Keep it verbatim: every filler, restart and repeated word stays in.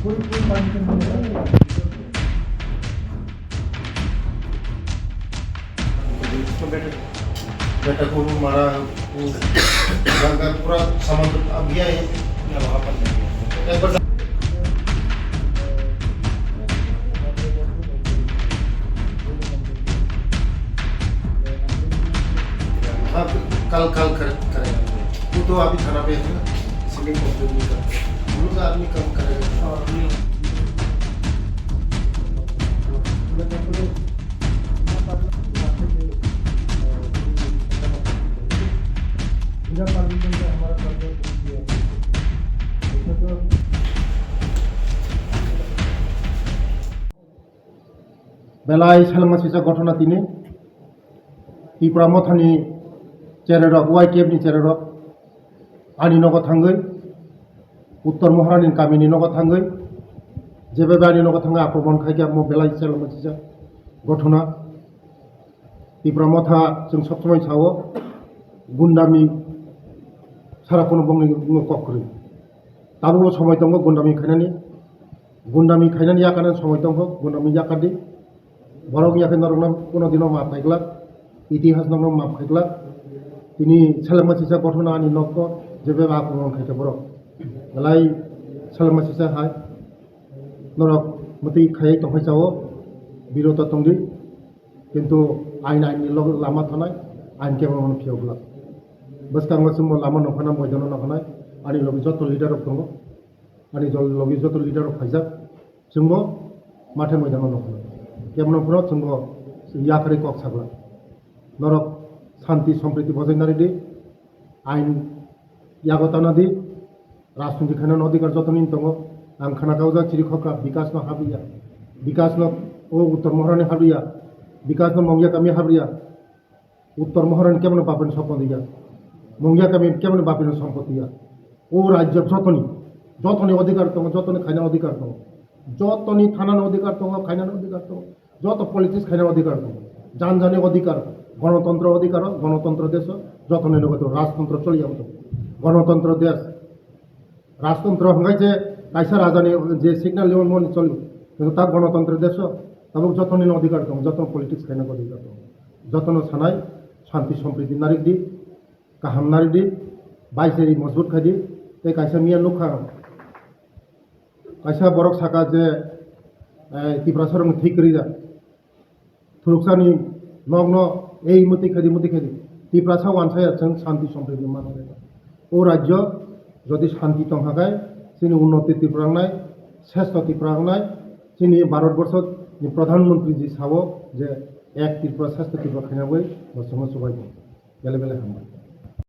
बेटा को मारा, वो घर का पूरा सामान तो अब गया है। एक बार हाँ, कल, कल कर, करेगा। वो तो अभी थाना पे है ना, इसलिए कंप्लेन नहीं करते। हम लोग का आदमी कम करेगा। और Belai selengma sisa ghotona tini Tipra Mothani chererok, Y K F ni chererok ani nogo thangwi, Uttor Moharani kamini nogo thangwi, jebe ani nogo thangwi akromon khaikhe, amo belai selengma sisa ghotona. Tipra Motha chwng sob somoi sao, gundami sara kuno bongni kok kwrwi. Tabukbo somoi tongo gundami khainani, gundami khainani yakarnani somoi tongkho, gundami yakardi. Borok yakhe norokno kuno dino map khaiglak, itihas norokno map khaiglak. Tini selengma sisa ghotona ani nokno jebe akromon khaikhe borok. Belai selengma sisa hai norok mwtwi khaiwi tongphai sao, biroto tongdi. Kintu ain, ain ni log-, lama thanai, ain kebo mano phiyok glak. Bwskango chwngbo lama nokhanai, moidano nokhanai, ani logi joto leader rok tongo, ani jol-, logi joto leader rok phaijak, chwngbo mathe moidano nokhanai. Kebo no phano chwngbo yakarwi kok saglak. Norok santi sompriti bojai naridi, ain yago tana di, rajniti khainani odhikar jotoni tongo. Ang khana kha o jaga chiri khokra, bikas no habriya, bikas no o Uttor Moharani habriya, bikas no Mongya kami habriya, Uttor Moharani kebo no bapani sompoti ya, Mongya kami kebo no bapani sompoti ya. O rajyo jotoni, jotoni odhikar tongo, jotoni khainani odhikar tongo, jotoni thanani odhikar tongo, khainani odhikar tongo. Joto politics khaina odhikar tongo. Jan jani odhikar, gonotontro odhikar, gonotontro desh, joto ni nogo to rajtontro choli ya to. Gonotontro desh, rajtontro hwnkhai je kaisa raja ni je signal ni mon choli. Kintu ta gonotontro desh, tabuk joto ni odhikar tongo, joto politics khaina odhikar tongo. Joto no sanai, shanti sompriti narik di, kaham narik di, bai seri mojbut khai di, tei kaisa miya nukha. Kaisa borok saka je, eh, Tiprasa rokni thwi kwrwi ya. Thuruksa ni nokno ei muti khadi, muti khadi. Tiprasa wansaya chwng shanti sompriti manwi. O rajyo jodi shanti tongkha khai, chini unnoti Tripura wngnai, sreshto Tripura wngnai, chini Bharat Borsho ni Pradhan Mantri ji sao je ek Tripura, sreshto Tripura khaina bai bo chwngno chubai tong. Bele bele hambai.